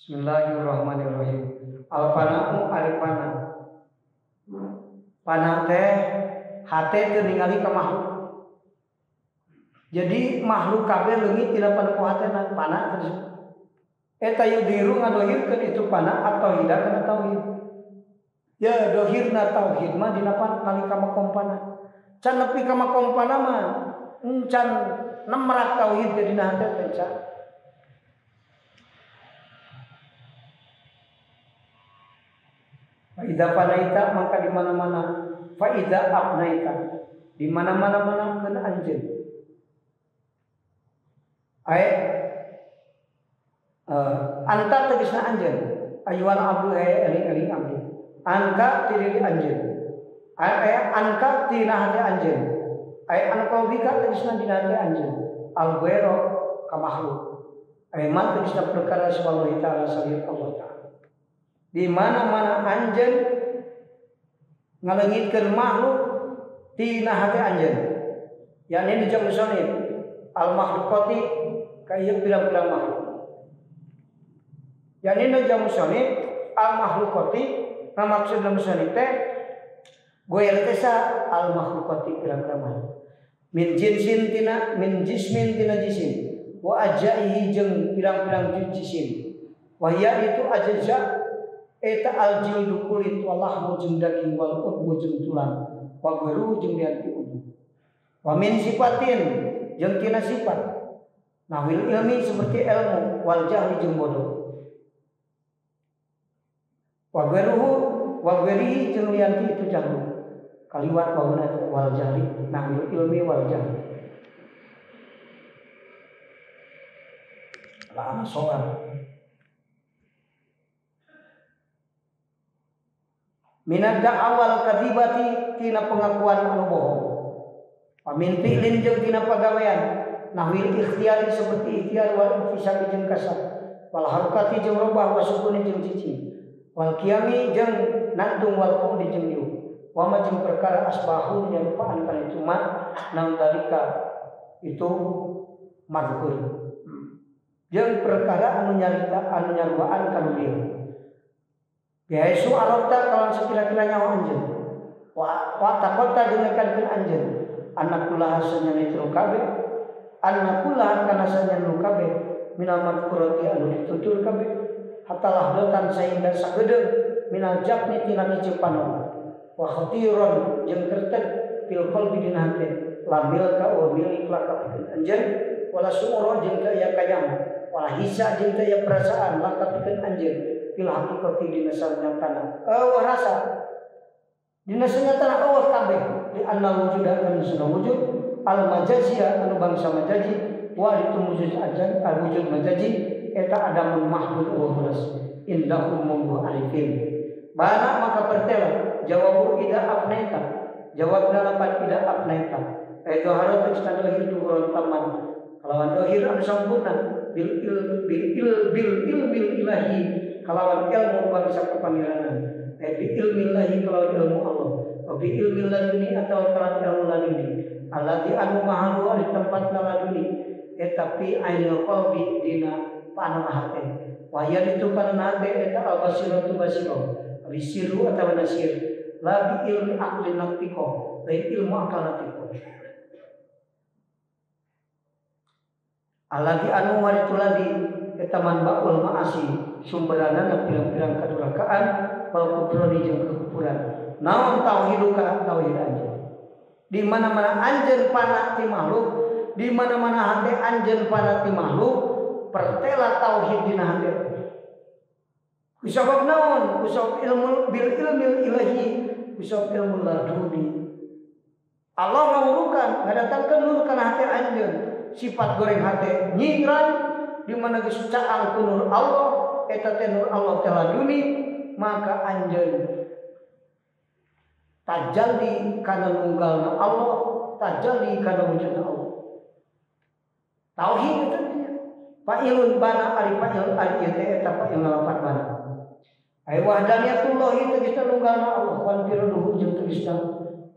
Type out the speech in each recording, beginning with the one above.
Bismillahirrahmanirrahim. Al fana'u ari fana. Fana teh hate teu ningali ka makhluk. Jadi makhluk kabeh leungit tina panempo hatena fana terus. Eta yudiru ngadohirkeun itu fana atau tauhid kana tauhid. Ya dohirna tauhid mah dina nalika makom fana. Can nepi ka makom fana mah encan nemrak tauhid dina hate teh can. Faida fanaita maka di mana-mana faida abnaita di mana-mana mana keun anjeun. Ae anta tegasna anjeun ayuhal abdu he eling-eling abdi. Anka ti diri anjeun. Ae anka tina hate anjeun. Ae anqalbika tegasna dina hate anjeun. Al ghaira ka makhluk. Ae ma tegasna perkara subhanahu ta'ala salihat Allah ta'ala. Di mana-mana anjeun ngalengitkeun makhluk tina hate anjeun. Yakni di jam musonib al makhluqati ka ieu pirang-pirang makhluk. Yakni di jam musonib al makhluqati ngamaksudna musonib teh goyer teh sa al makhluqati pirang-pirang makhluk. Min jinsin tina min jismin tina jisim wa ajaihi jeung pirang-pirang jisim. Wa hiya itu ajza eta al jildu kulit walahmu jeung daging wal udbu jeung tulang wa gharu jeung lian ti udbu wa min sifatin jeung tina sifat nahwil ilmi seperti ilmu wal jahli jeung bodoh wa gharuhu wa ghairihi jeung lian ti itu jahlu kaliwat wauna wal jahli nahwil ilmi wal jahli la soal minad da'awal kadibati tina pengakuan anu bohong. Wa min fi'lin jeung tina pagawean nahwil ikhtiyari seperti ikhtiar wal infisabi jeung kasab wal harokati jeung robah wa sukuni jeung cicing wal qiyami jeung nantung wal qudi jeung diuk wa ma jeung perkara asbahu nyarupaan kana itu mat naon dalika itu madhkur jeung perkara anu nyarita anu nyaruaan kana dieu. Biaisu arota kawan sekira-kira nyawa anjeun. Wa taqata jeung ngekankeun anjeun. Anakulaha sanyana itu kabeh. Anakulaha kana sanyana kabeh minal madkurati anu ditutur kabeh. Hatta lahdotan sehingga sagedeung minal jabni tina kiceu panon. Wa khatiron jeung kerteg fil qalbi dina hate. Lamil ka wa milik la kapikeun anjeun wala su'ura jeung teu aya kayang. Wala hisa jeung teu aya perasaan la kapikeun anjeun. Fil haqiqati dina sanyatana eueuh rasa dina sanyatana eueuh kabeh di anna wujuda kana sunna wujud al majazia anu bangsa majazi wa itu wujud ajan al wujud majazi eta adamun mahdud eueuh belas indahum munggu arifin bana maka pertela jawabu ida afnaita jawabna lapan ida afnaita itu harus tegasna dohir tuhuron taman kalawan dohir anu sampurna bil il bil il bil ilmil ilahi kalawan ilmu bangsa kepangeranan bi ilmillahi kalawan ilmu Allah wa bi ilmil laduni atau kalawan ilmu laduni allati anu mahalu di tempat laduni eta fi ainil qalbi dina panon hate wa ya itu panon hate eta al basiratu basiro bisiru atau nasir la bi ilmi aqlin natiko lain ilmu akal natiko allati anu waritu ladi eta manbaul ma'asi sumberanana pirang-pirang kadurakaan wal kufroni jeung kekufuran naon tauhiduka tauhid anjeun di mana-mana anjeun pana ti makhluk di mana-mana hate anjeun pana ti makhluk pertela tauhid dina hate kusabab naon kusabab ilmu bil ilmil ilahi kusabab ilmu laduni Allah ngawurukan ngadatangkeun nur kana hate anjeun sifat goreng hate nyingran di mana geus caang ku nur Allah eta teh nur Allah teh laduni maka anjeun tajalli kana nunggalna Allah tajalli kana wujudna Allah tauhid itu fa'ilun bana ari fa'il ari ieu teh eta fa'il ngalapat bana ai wahdaniyatullahi tegasna nunggalna Allah wan firuduhu jeung tegasna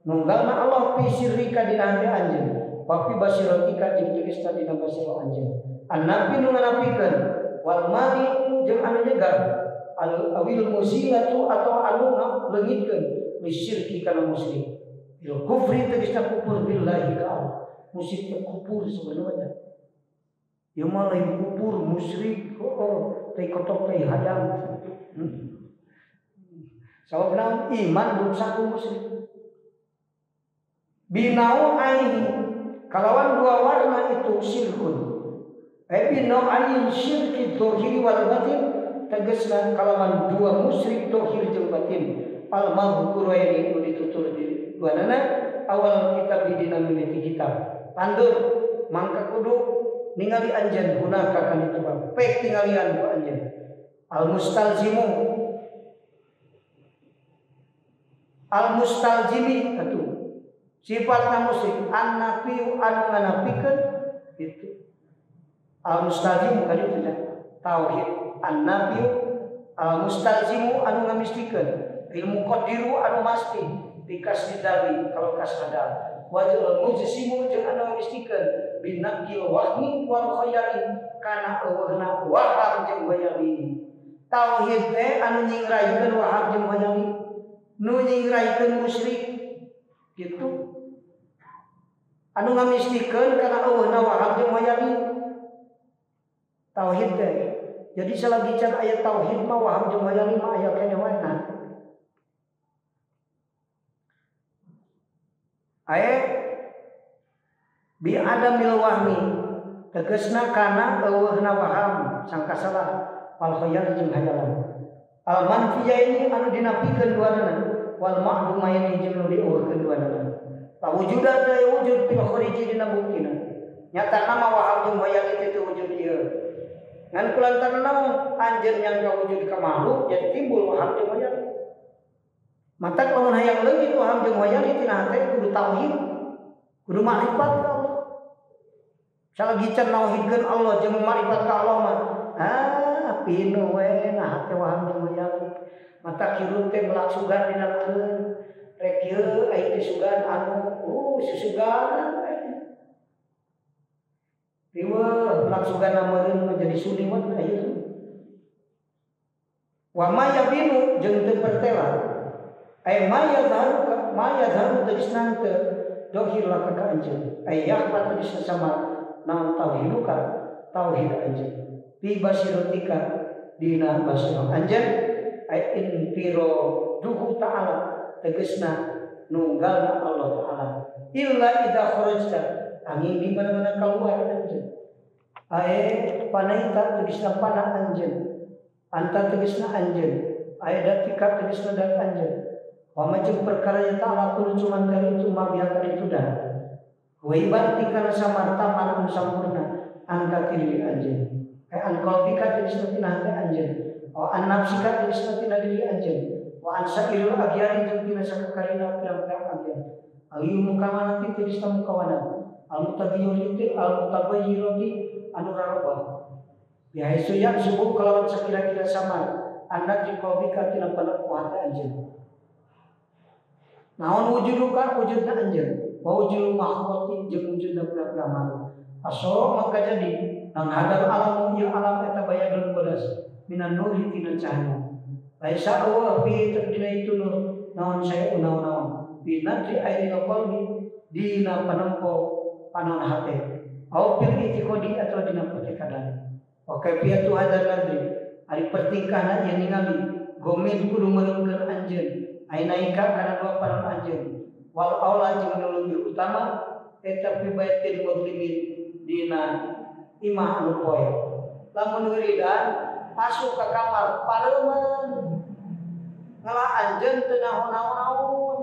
nunggalna Allah fi sirrika dina hate anjeun wa fi basiratika jeung tegasna dina basirah anjeun annabi nu nganapikeun wal mani Al-muqimu jeung anu nyegar al awil muzilatu atau anu leungitkeun misyirki kana musyrik bil kufri tegasna kufur billahi ka Allah. Musyrik teh kufur sebenarnya. Ieu mah lain kufur musyrik oh teh kotok teh hayang. Sabab naon iman rusak ku musyrik. Binau aihi kalawan dua warna itu syirkun. Binau ain syirki dohiri wal batin tegasna kalawan dua musyrik dohir jeung batin. Al mazkuraini nu ditutur di duanana awal kitab di dina mimiti kitab. Pandur mangka kudu ningali anjeun hunaka kan itu bab. Pek tingalian ku anjeun. Al mustalzimu al mustalzimi atuh sifatna musyrik annafi anu nganapikeun itu. Al mustalzimu kali itu dah tauhid annafi al mustalzimu anu ngamistikeun ilmu qadiru anu masti bikas didali kalau kasnadal wajul mujsimu jeung anu ngamistikeun binaqil wahmi wal khayali kana eueuhna waham jeung khayali. Tauhid teh anu nyingraikeun waham jeung khayali nu nyingraikeun musyrik gitu anu ngamistikeun kana eueuhna waham jeung khayali. Tauhid teh jadi selagi can aya tauhid mah waham jeung khayali mah aya keneh wae. Nah ae bi adamil wahmi tegasna kana eueuhna waham sangka salah wal khayal jeung hayalan al manfiyaini anu dinapikeun duanana wal ma'dumaini jeung nu dieuweuhkeun duanana. La wujuda teh wujud fil khariji dina buktina nyata nama waham jeung khayal itu teu wujud ieu ngan kulantaran naon anjeun nyangka wujud ka makhluk jadi timbul waham jeung khayal. Mata lamun hayang leungit waham jeung khayal tina hate kudu tauhid kudu makrifat ka Allah. Salagi can nauhidkeun Allah jeung makrifat ka Allah mah ah pinu we nah hate waham jeung khayal. Mata kirup teh melak sugan dina luhur rek ieu ai teh sugan anu susugan riweuh melak sugan meureun menjadi suniwat akhirna. Wa ma yabinu jeung teu pertela ay maya zaharu maya zaharu tegasna teu dohir laka ka anjeun ay yahfa tegasna sama naon tauhiduka tauhid anjeun bi basiratika dina basirah anjeun ay infiro duhu ta'ala tegasna nunggalna Allah ta'ala illa idza kharajta angin di mana-mana keluar anjeun ay panaita tegasna pana anjeun anta tegasna anjeun ay datika tegasna dat anjeun wa macam perkara yang ta'ala kudu cuman kali itu mabiakan itu dah waiban tingkana samarta manun sampurna angka diri anjeun ay an qalbika tegasna tina hate anjeun wa an nafsika tegasna tina diri anjeun wa an sairil agyari jeung tina sakakarina pirang-pirang agyar al mukawanati tegasna mukawana al mutaghayirati al mutabayyirati anu rarobah biaisu ya subuh kalawan sakira-kira samar anna qalbika tina panempo hate anjeun. Naon wujuduka wujudna anjeun wa wujudul makhluqati jeung wujudna pirang-pirang makhluk. Asoro mangka jadi nang hadal alam ieu alam eta bayadun bodas minan nuri tina cahaya. Laisa eueuh fi dina itu nur naon saya unaon-naon binadri ainil qalbi dina panempo panon hate au fil itiqadi atau dina pertekadan. Wa kaifiyatu hadzal nadri ari pertingkahna ieu ningali gomin kudu meureumkeun anjeun ainaika kana dua panon anjeun wal aula jeung nu leuwih utama eta fi baitil muslimin dina imah anu poe. Lamun wiridan asup ka kamar pareuman ngalah anjeun teu naon-naon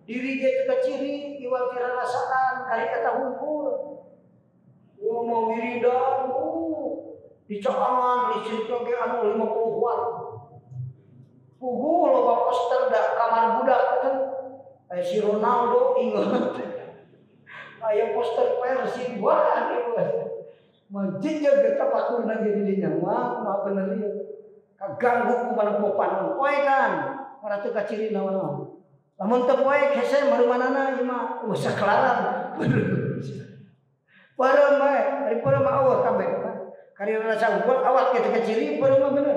diri ge teu kaciri iwal ti rarasaan kari eta hungkul. Mau wiridan dicoangan listrik ge anu 50 watt. Puguh loba poster da kamar budak eta. Aya si Ronaldo inget. Aya poster Persib wah ieu. Menjejeg eta pakurna ge di dinya mah mah bener ieu. Kaganggu ku panempo panon poe kan. Ora teu kaciri naon-naon. Lamun teu poe hese marumanana ieu mah sakelaran. Pareum bae, ari pareum mah eueuh kabeh. Kari rasa unggul awak ge teu kaciri pareum mah bener.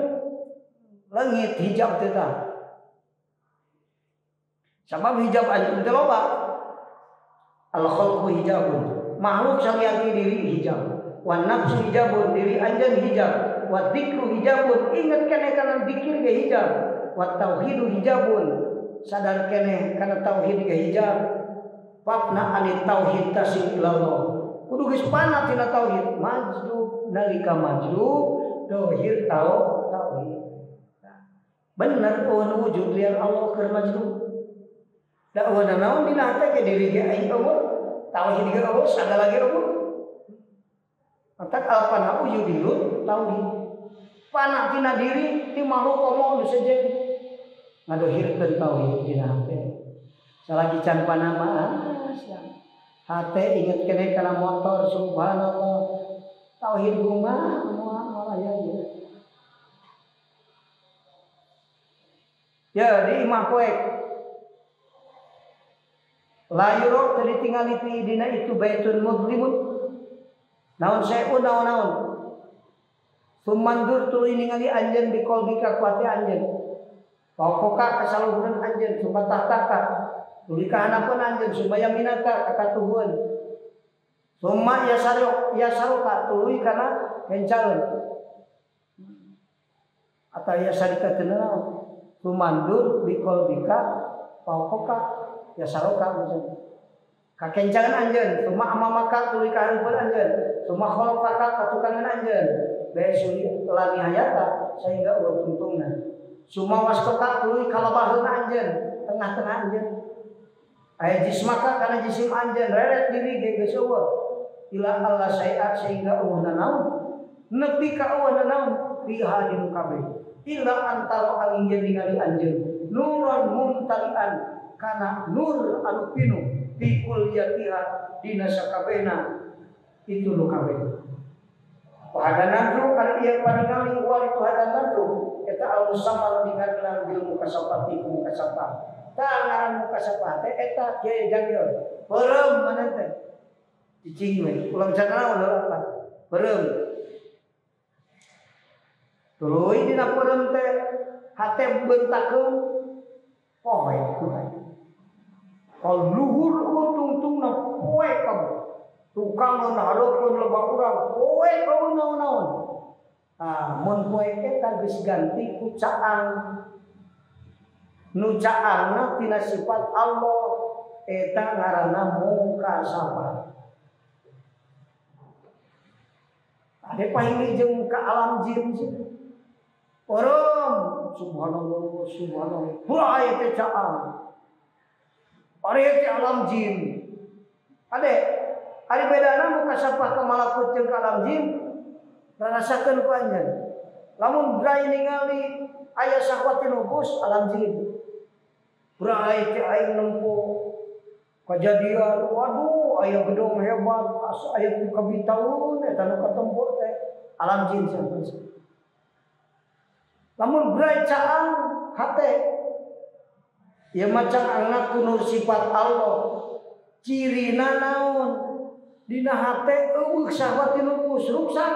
Leungit hijab teh tah. Sabab hijab anjeun teh loba. Al khalqu hijabun. Makhluk salianti diri hijab. Wan nafsu hijabun, diri anjeun hijab. Wa dzikru hijabun, inget keneh kana zikir ge hijab. Wa tauhidu hijabun, sadar keneh kana tauhid ge hijab. Fafna anit tauhid tasim ilallah. Kudu geus pana tina tauhid, majdub nalika majdub dohir tauhid. Bener eueun wujud liar Allah keur majdub. Da eueun naon dina hate ge diri ge aing eueuh, tauhid ge eueuh, sagala ge eueuh. Matak alfana wujudul tauhid. Pana tina diri ti makhluk komo nu sejen. Ngadohirkeun tauhid dina hate. Salagi can pana mah hate inget keneh kana motor subhanallah. Tauhid kumaha moal malah ya. Ya di imah poek. La yurok teu ditingali fi dina itu baitun mudlimun. Naon seun naon-naon. Sumandur tuluy ningali anjeun bi qalbika ku hate anjeun. Pokoka kasaluhureun anjeun summa tahtaka. Tuluy ka hanapeun anjeun summa yaminaka ka katuhueun. Summa yasaruka tuluy kana kencaeun. Atau yasarika teu naon. Sumandur bi qalbika pokoka yasaruka maksudna. Kakencangan anjeun, summa amamaka tuluy ka hareupeun anjeun, summa khalaqaka katukangan anjeun, bae lani hayata sehingga eueuh tungtungna. Summa wastoka tuluy kalabaheuna anjeun, tengah-tengah anjeun. Aya jismaka kana jisim anjeun, reret diri ge geus eueuh. Ila Allah saia sehingga eueuh nanaon. Nepi ka eueuh nanaon fiha dinu kabeh. Ila antara angin ningali anjeun, nuran mumtalian kana nur anu pinuh. Fi kulliyatiha dina sakabehna itu nu kabeh. Wa hadanadru kali ieu paningali wa itu hadanadru eta al musammal dingaran bil mukasafati ku mukasafah. Tah ngaran mukasafah teh eta kieu jageur. Beureum mana teh? Cicing we ulang can naon heula. Beureum. Tuluy dina beureum teh hate beuntakeun poe ku Kalau luhur tungtungna poe kamu. Tukang hareupeun loba urang poe kamu naon-naon. Ah, mun poe eta geus ganti ku caang. Nu caangna tina sifat Allah eta ngaranna mukasabah. Ade pahingi jeung ka alam jin sih. Orang subhanallah subhanallah. Hurah teh caang. Ari teh alam jin. Ade, ari bedana mukasabah ka malakut jeung ka alam jin rarasakeun ku anjeun. Lamun brai ningali aya syahwat nubus alam jin. Brai teh aing nempo kajadian, waduh aya gedung hebat, aya kabitaun eta nu katempo teh alam jin sampun. Lamun brai caang hate ya macam anak kunur sifat Allah cirina naon dina hate eueuh syahwat nupus ruksak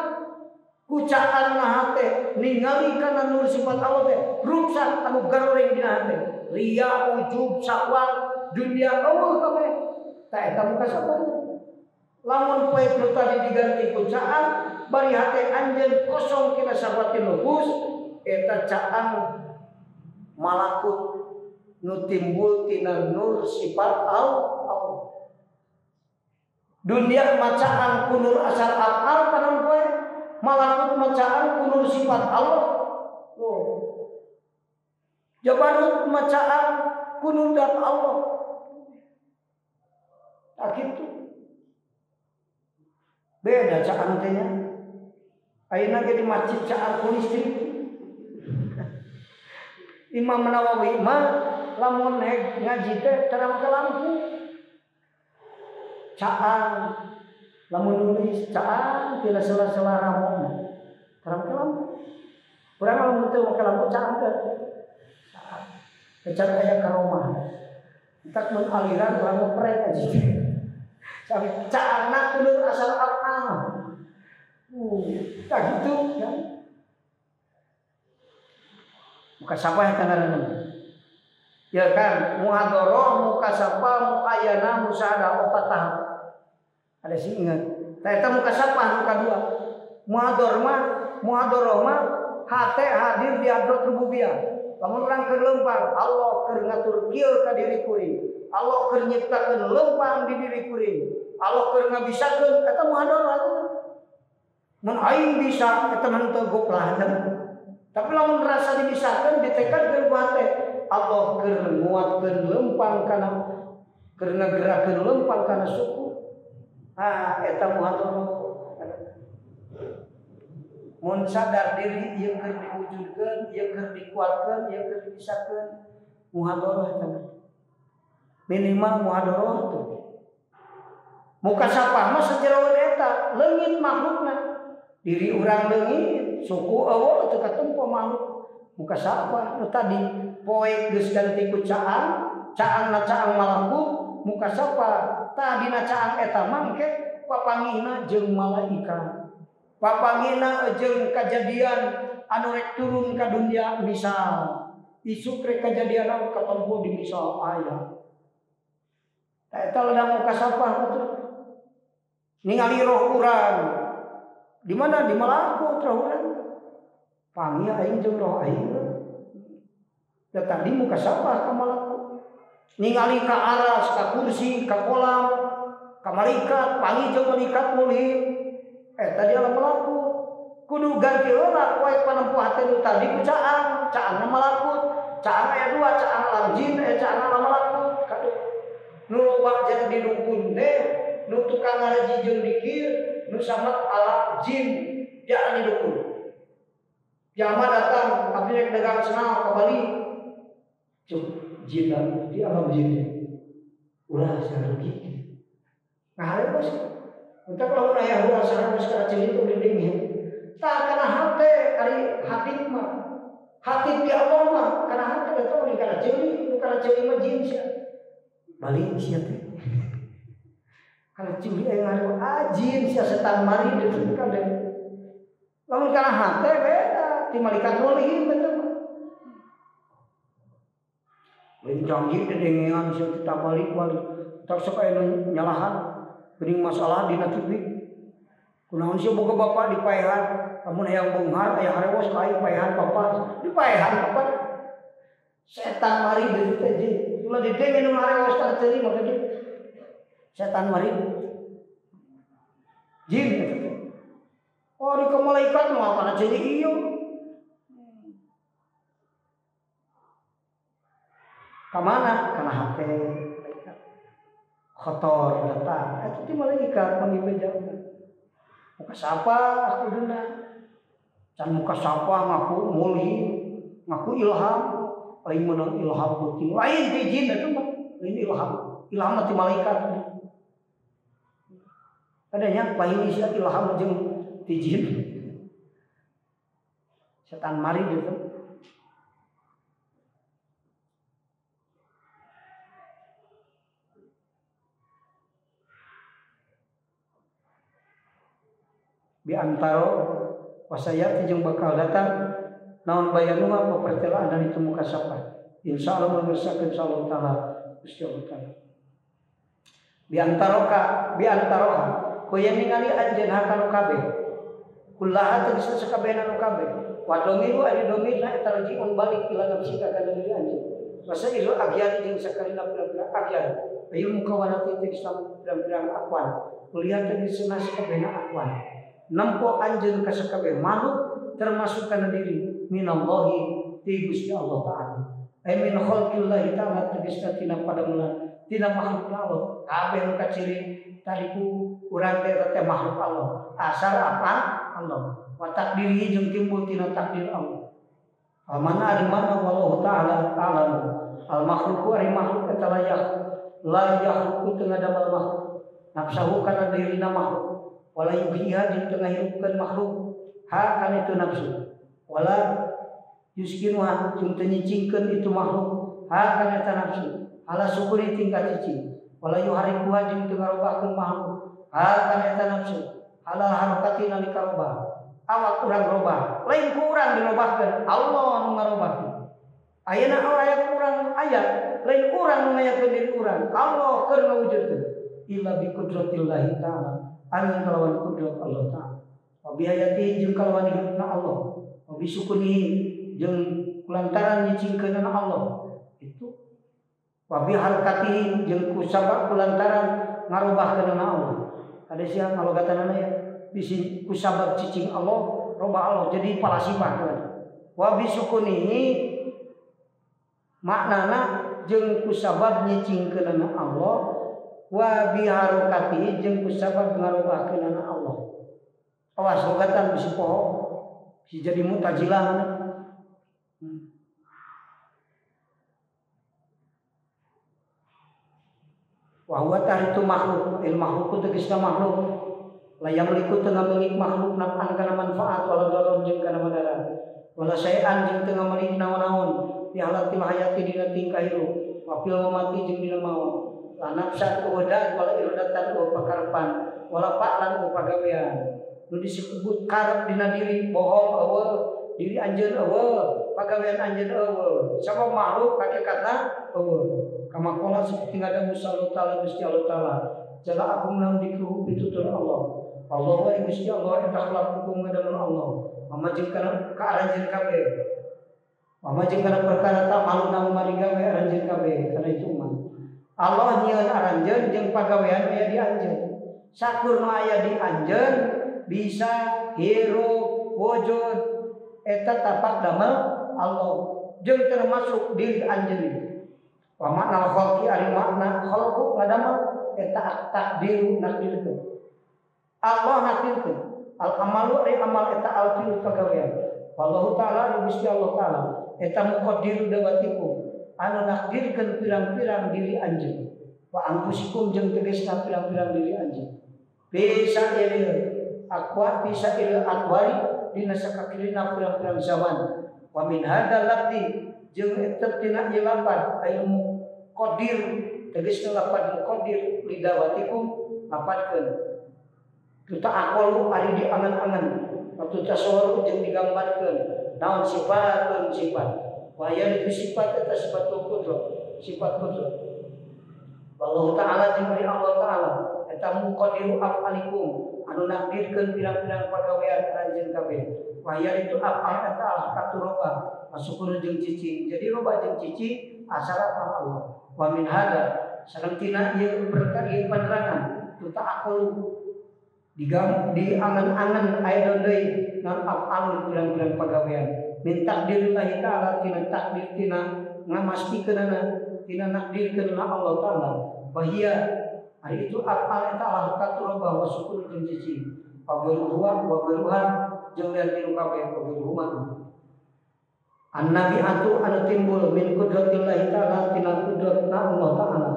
ku caangna hate ningali kana nur sifat Allah teh ruksak anu garoreng dina hate riya ujub syahwat dunia eueuh kabeh tah eta mukasabah. Lamun poe nu tadi diganti ku caang bari hate anjeun kosong kina syahwat nupus eta caang malakut nu timbul tina nur sifat Allah. Dunia macaan ku nur asal al panon poe, malakut macaan ku nur sifat Allah. Oh. Jabarut macaan ku nur dat Allah. Tak kitu. Beda caang teh nya. Ayeuna ge di masjid caang ku listrik. Imam Nawawi mah lamun ngaji teh terang ke lampu. Caang lamun nulis caang tina sela-sela ramona. Terang ke lampu. Urang lamun teu make lampu caang teh. Caang. Kecan aya karomah. Entak mun aliran urang mah prek aja. Caangna kudu asal al-al. Tak gitu kan. Mukasafah eta ngaranna. Ya kan, muhadharah, mukasafah, muayana, musyahadah opat tahap. Ada sih ingat. Tah eta mukasafah nu kadua. Muhadharah mah hate hadir di hadrat rububiyah. Lamun urang keur leumpang, Allah keur ngatur kieu ka diri kuring. Allah keur nyiptakeun leumpang di diri kuring. Allah keur ngabisakeun eta muhadharah eta. Mun aing bisa eta mah teu goplah. Tapi lamun rasa dibisakeun ditekadkeun ku hate, Allah keur nguatkeun leumpang kana keur ngagerakeun leumpang kana suku. Ah eta muhadharah. Mun sadar diri ieu keur diwujudkeun, ieu keur dikuatkeun, ieu keur dibisakeun, muhadharah eta. Minimal muhadharah tuh. Mukasafah mah sajeroeun eta, leungit makhlukna. Diri urang leungit, suku eueuh teu katempo makhluk. Mukasafah nu tadi poek geus ganti ku caang, caangna caang malakut, mukasafah tadina caang eta mah engke papangihna jeung malaikat. Papangina jeung kajadian anu rek turun ka dunia misal isuk rek kajadian anu katempo di misal aya. Tah eta ladang mukasafah kitu. Ningali roh urang. Di mana di malakut roh urang. Panggih aing jeung roh aing. Da tadi mukasafah ka malakut. Ningali ka aras, ka kursi, ka kolam, ka malaikat, panggih jeung malaikat mulhim. Tadi alam malakut kudu ganti heula poe panempo hate nu tadi ku caang, caangna malakut, caang aya dua, caang alam jin, caang alam malakut. Kadu nu loba jadi dukun teh, nu tukang ngaji jeung dikir, nu samet alam jin, jangan di dukun. Jalma datang abdi rek dagang senal ka Bali. Cuk jin di alam jin. Ulah sia rugi. Nah, bos. Entah kalau aya ulah sareng geus kana ceuli itu dinding. Tah kana hate ari hati mah. Hati ti Allah mah kana hate da tong kana ceuli, nu kana ceuli mah jin sia. Balik sia teh. Kana ceuli aya ngaruh ah jin sia setan mari ditu kabeh. Lamun kana hate beda ti malaikat mulhim eta mah. Lain janji dedengean sia teh balik-balik. Tak sok aya nu nyalahan. Geuning masalah dina TV. Kunaon sia boga bapak dipaehan, lamun hayang beunghar aya harewos ka aing paehan bapak, dipaehan bapak. Setan mari deui teh jin. Ulah didenge nu harewos ka ceuri mah kitu. Setan mari. Jin eta teh. Oh di ka malaikat mah kana ceuri ieu. Ka mana? Kana hate. Kotor datang, itu ti malaikat pangibejana. Mukasafah kuduna, can mukasafah ngaku mulhim, ngaku ilham, aing meunang ilham penting. Lain ti jin eta mah, lain ilham, ilham mah ti malaikat. Adanya pahili sia ilham jeung ti jin. Setan mari gitu. Bi antaro wasayati jeung bakal datang naon bayanuha papertelaan dan itu mukasafah insyaallah mengersakeun insyaallah taala Gusti Allah taala bi antaroka bi antaroha kuya ningali anjeun hakanu kabeh kullaha tegasna sakabehna nu kabeh wa domiru ari domirna eta rajiun balik ila nafsika kana diri anjeun wasairu agyar jeung sakalina pirang-pirang agyar ayu mukawanati tegasna pirang-pirang akwan kuliah tegasna sakabehna akwan nempo anjeun ka sakabeh makhluk termasuk kana diri minallahi ti Gusti Allah taala ay min khalqillahi ta'ala tegasna tina padamelan tina makhluk Allah kabeh nu kaciri tadi ku urang teh teh makhluk Allah asal apa Allah wa takdirihi jeung timbul tina takdir Allah Mana ari mana wallahu ta'ala a'lam. Al makhluqu ari makhluk eta la yakhluqu teu ngadamel makhluk. Nafsahu kana dirina makhluk. Wala yuhyiha jeung teu ngahirupkeun makhluk. Ha kana itu nafsu. Wala yuskinuha jeung teu nyicingkeun itu makhluk. Ha kana eta nafsu. Ala sukuri tingkat cicing. Wala yuharikuha jeung teu ngarobahkeun makhluk. Ha kana eta nafsu. Halal harokati nalika robah. Awak urang robah, lain ku urang dirobahkeun, Allah nu ngarobahkeun. Ayeuna aya urang aya lain urang nu ngayakeun diri urang Allah keur ngawujudkeun illa bi qudratillahi ta'ala anu kalawan kudrat Allah ta'ala wa bi hayatihi jeung kalawan hidupna Allah wa bi sukunihi jeung kulantaran nyicingkeunana Allah itu wa bi harakatihi jeung kusabab kulantaran ngarobahkeunana Allah. Ada sia ngalogatanana ya bisi kusabab cicing Allah robah Allah jadi palasifah kan. Wa bi sukunihi maknana jeung kusabab nyicingkeunana Allah wa bi harakatihi jeung kusabab ngarobahkeunana Allah. Awas logatan bisi poho bisi jadi mutazilah. Wa huwa itu makhluk, il makhluk tegasna makhluk. Layang liku teu ngamilik makhluk naf'an kana manfaat wala daron jeung kana madarat. Wala syai'an jeung teu ngamilik naon-naon fi halatil hayati dina tingkah hirup, wa fil mamati jeung dina maut. La nafsan udat wala iradatan wa pakarepan, wala fa'lan wa pagawean. Nu disebut karep dina diri bohong eueuh, diri anjeun eueuh, pagawean anjeun eueuh. Sabab makhluk hakikatna eueuh. Kama qala seperti ngada Musa Allah Ta'ala Gusti Allah Ta'ala jala agung nam dikruhu pitutur Allah Allah wa Gusti Allah eta khalaqakum ngadamel Allah mamajeng kana ka aranjeun kabeh mamajeng kana perkara tak malu nang marigawe aranjeun kabeh kana itu mah Allah nyieun aranjeun jeung pagawean aya di anjeun sakur nu aya di anjeun bisa hirup wujud eta tapak damel Allah jeung termasuk diri anjeun. Wa makna khalqi ari makna khalqu ngadamel eta takdiru nakdirkeun. Allah nakdirkeun. Al amalu ari amal eta al fi'lu pagawean. Wallahu ta'ala Gusti Allah ta'ala eta muqaddiru dawatikum anu nakdirkeun pirang-pirang diri anjeun. Wa anfusikum jeung tegasna pirang-pirang diri anjeun. Bisa ieu aqwa bisa ieu atwari dina sakakirina pirang-pirang zaman. Wa min hadzal lafzi jeung etep tina ieu lapad ilmu qadir tegasna lapad muqaddir lidawatikum lapadkeun tuta aqalu ari di angan-angan atuh tasawwur jeung digambarkeun naon sifatun sifat wa ya itu sifat eta sifat qudrat sifat qudrat wallahu ta'ala jeung ari Allah ta'ala eta muqaddiru afalikum anu nakdirkeun pirang-pirang pagawean anjeun kabeh wa ya itu afal eta al-katuroba masukun jeung cicing jadi roba jeung cicing asal Allah wa min hada sareng tina ieu berkah ieu panerangan tu ta'aqulu di angan-angan aya deui non afalun pirang-pirang pagawean min takdirillahi ta'ala tina takdir tina ngamastikeunana tina nakdirkeunana Allah ta'ala bahia ari itu afal eta al-katuroba wa sukun jeung cicing wa geruha wa geruha jeung lian tilu kabeh wa geruhuma an-nabi'atu anu timbul min qudratillahi ta'ala tina qudratna Allah ta'ala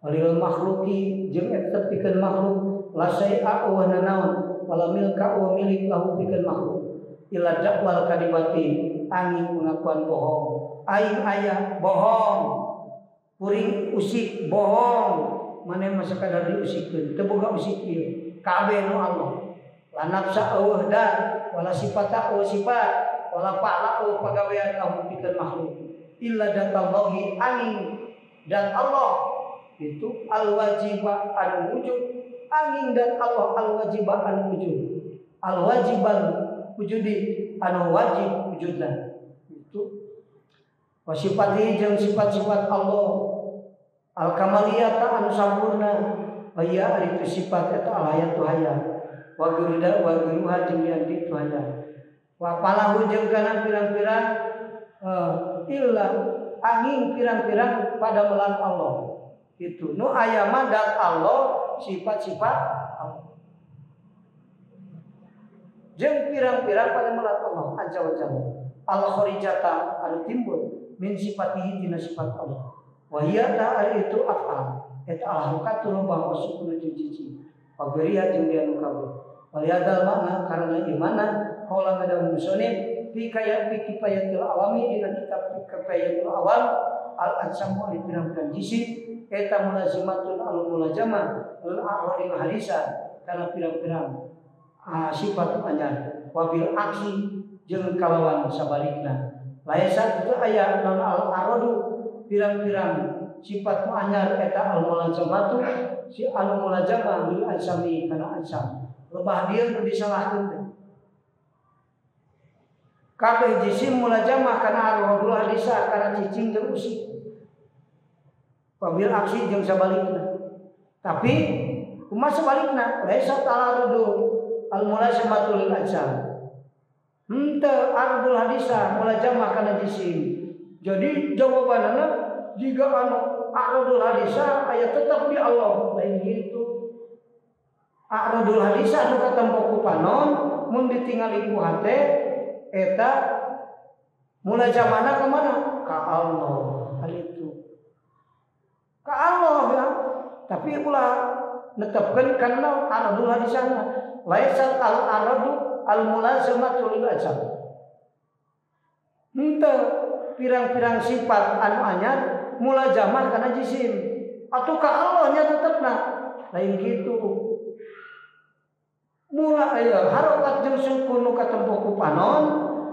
walil makhluqi jeung eta pikeun makhluk la syai'a wa nanaon wala milka wa milik lahu pikeun makhluk illa da'wal kadibati angin pengakuan bohong aing aya bohong kuring usik bohong maneh mah sakadar diusikeun teu boga usik ieu kabeh nu Allah la nafsa eueuh da wala sifata eueuh sifat wala fa'la eueuh pagawean lahu pikeun makhluk illa datallahi angin dan Allah itu al wajiba anu wujud angin dan Allah al wajiba anu wujud al wajibal wujudi anu wajib wujudna itu wa sifatihi jeung sifat-sifat Allah al kamaliyata anu sampurna wa ya ari itu sifat eta al hayatu haya wa gurda wa guruha jeung lian itu haya wa palahu jeung kana pirang-pirang illa angin pirang-pirang pada melan Allah itu nu aya mandat Allah sifat-sifat Allah jeung pirang-pirang pada melan Allah azza wa jalla al kharijata anu timbul min sifatihi tina sifat Allah wa hiya ta'ala itu af'al eta al hakatu bahwa sukun jeung cicing wa geriya jeung dia nu kabeh walihadzal makna karena imana qala madam musonib fi kaya fi kifayatil awami dina kitab kifayatil awam al ansamu ari pirang-pirang jisim eta mulazimatun al mulazamah al a'radil hadisa kana pirang-pirang sifat anyar wabil aksi jeung kalawan sabalikna Laisa itu aya non al aradu pirang-pirang sifat nu anyar eta al mulazamatu si anu mulazamah lil ajsami kana ajsam. Lebah dieu nu disalahkeun teh. Kabeh jisim mulazamah kana aradul hadisah kana cicing jeung usik. Wabil aksi jeung sabalikna. Tapi kumaha sabalikna? Laisa al aradu al mulazamatu lil ajsam. Henteu ardul hadisah mulazamah kana jisim. Jadi jawabanana jika anu ardul hadisah aya tetap di Allah lain gitu. Ardul hadisah nu katempo ku panon mun ditingali ku hate eta mulazamahna ka mana? Ka Allah. Hal itu. Ka Allah ya. Tapi ulah netepkeun kana ardul hadisahna. Laisa al ardu al mulazamatu lil ajsam. Henteu pirang-pirang sifat anu anyar mulazamah kana jisim. Atuh ka Allah nya tetepna. Lain kitu. Mula aya harokat jeung sukun nu katempo ku panon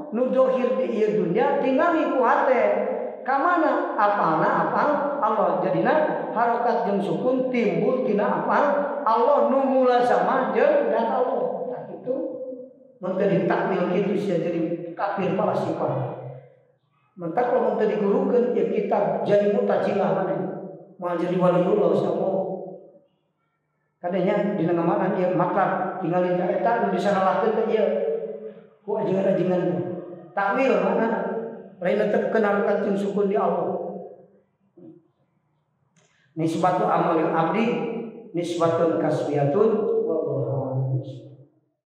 nu dohir di ieu dunya tingali ku hate. Ka mana apalna apal Allah jadina harokat jeung sukun timbul tina apal Allah nu mulazamah jeung dan Allah. Tah kitu. Mun teu ditakwil kitu sia jadi kafir falasifah. Mentak lamun teu digurukeun ieu kitab jadi mutazilah maneh. Moal jadi waliullah samoh. Kadanya dina ngamanan ieu matlab tingali ka eta nu disalahkeun teh ieu. Ku ajengan-ajengan teh. Takwil mana lain netepkeun harokat jeung sukun di Allah. Nisbatu amalil abdi nisbatun kasbiyatun